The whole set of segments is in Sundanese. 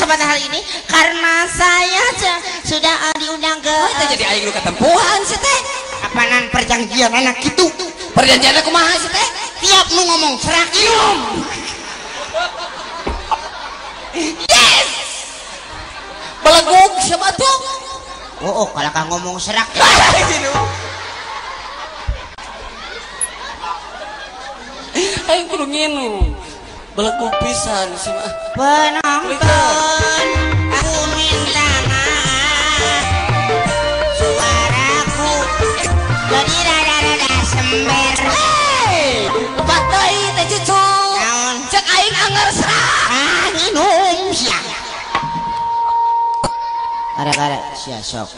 Kesempatan hari ini karena saya sudah diundang ke oh, jadi aing nu katempuhan sih teh. Apanan perjanjian anak gitu. Perjanjian kumaha sih teh? Tiap nu ngomong serak minum. Yes. Belegug siapa tuh? Oh, kalau kang ngomong serak. Aing kudu nginum. Belegug pisan sih mah. Penonton, aku minta maaf. Suaraku jadi rada-rada sember. Hei, batai teh cucu. Naon? Cek aing anger serak. Ah, nginum sia. Kare-kare sia sok.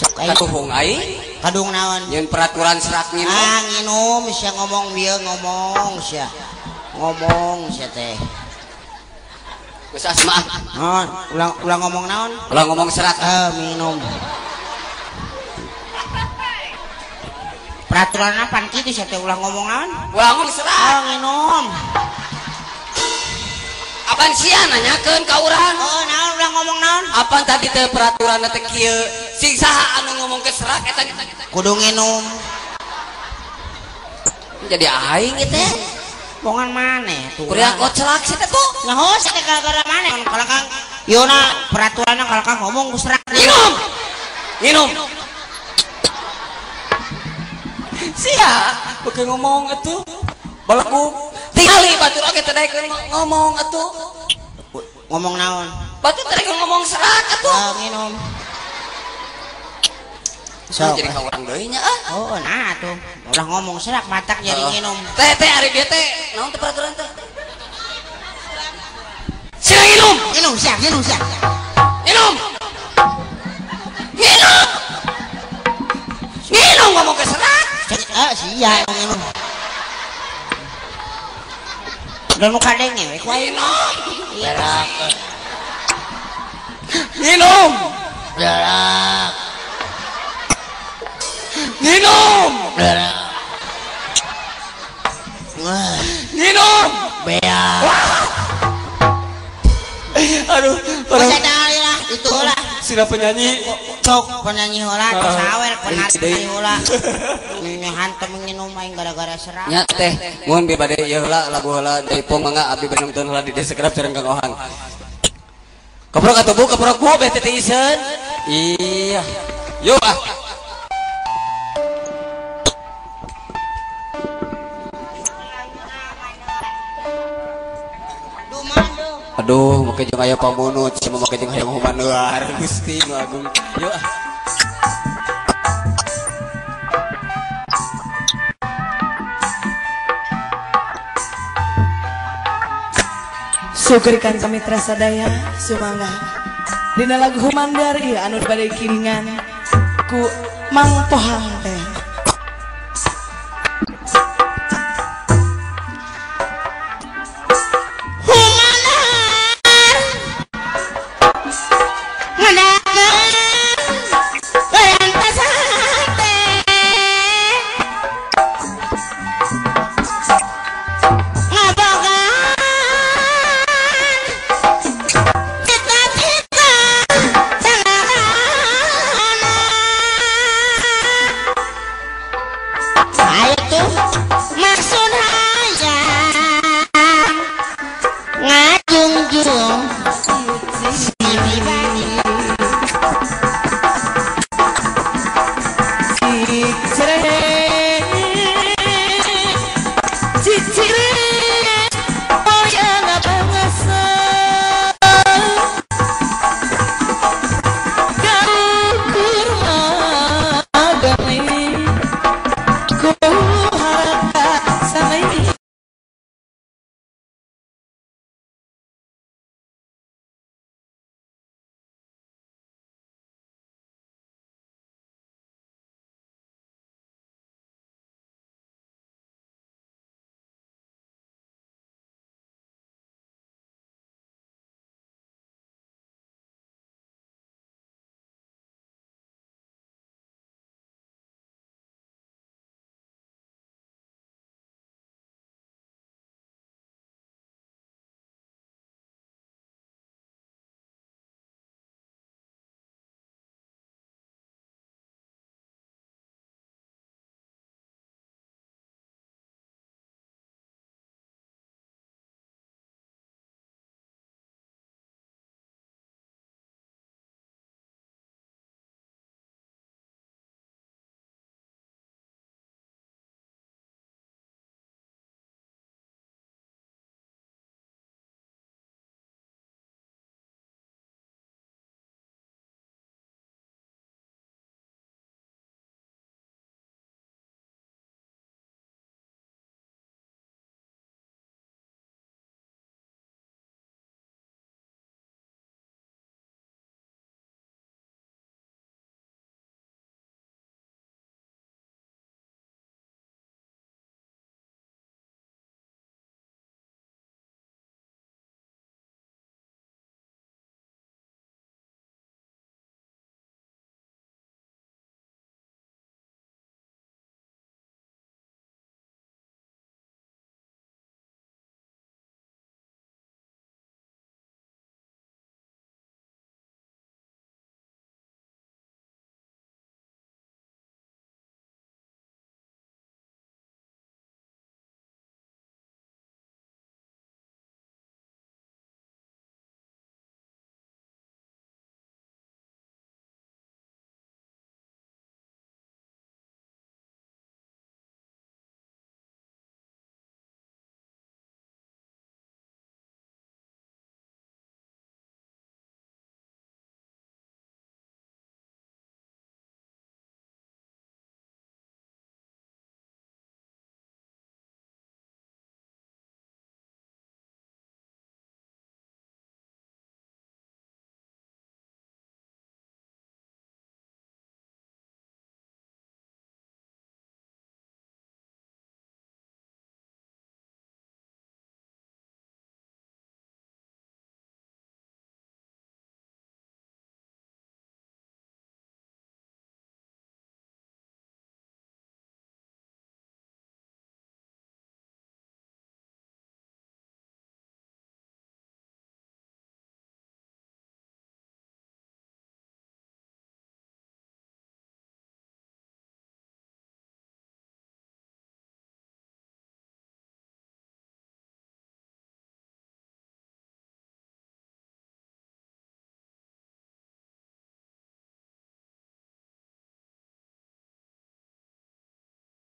Sok aing. Kaduhung aing. Kadung naon? Nyeun peraturan serak nginum. Ah, nginum sia ngomong bieu ngomong sia. Ngomong sia teh. Geus asma. Naon? Ulang ngomong naon? Ulang ngomong serak. Minum. Peraturan apaan kitu sia teh ulang ngomong naon? Ulang ngomong serak. Oh, minum. Apaan sia nanyakeun ka urang? Oh, naon ulang ngomong naon? Apaan tadi teh peraturan teh kieu? Sing saha anu ngomong ke serak eta kudu nginum. Jadi aing ieu teh. Bongan maneh tuh. Kuria kocelak sih teh tuh. Nyaho sih teh gara-gara maneh. Kalau kang yona peraturanna kalau kang ngomong ku serak. Minum. Minum. Sia, beuki ngomong atuh. Balaku tingali batur oge teh daekeun ngomong atuh. Ngomong naon? Batur teh daekeun ngomong serak atuh. Ah, minum. So, jadi ka urang deui nya ah. Oh, nah atuh. Ulah ngomong serak matak jadi nginum. Teh teh ari bieu teh naon teh peraturan teh? Sila nginum. Nginum sia, nginum sia. Nginum. Nginum. Nginum ngomong ke serak. Ah, sia nginum. Dan nu kadenge we ku aing. Berak. Nginum. Berak. Nginum. Berak. Nginum. Beak. Aduh, lah itu lah. Sila penyanyi. Cok penyanyi heula, sawer penari heula. Ini hantem nginum aing gara-gara serak. Nya teh, mun bi bade ieu heula lagu heula deui pong mangga abdi bade nonton heula di desa kerap sareng Kang Ohang. Keprok atuh Bu, keprok Bu beh teh iseun. Iya. Yuk ah. Aduh, make jeung aya pamunut, sia make jeung hayang humanuar Gusti nu agung. Yuk ah. Syukurkan kami sadaya sumangga. Dina lagu Humandar ieu anu bade kiringan ku Mang Pohang teh.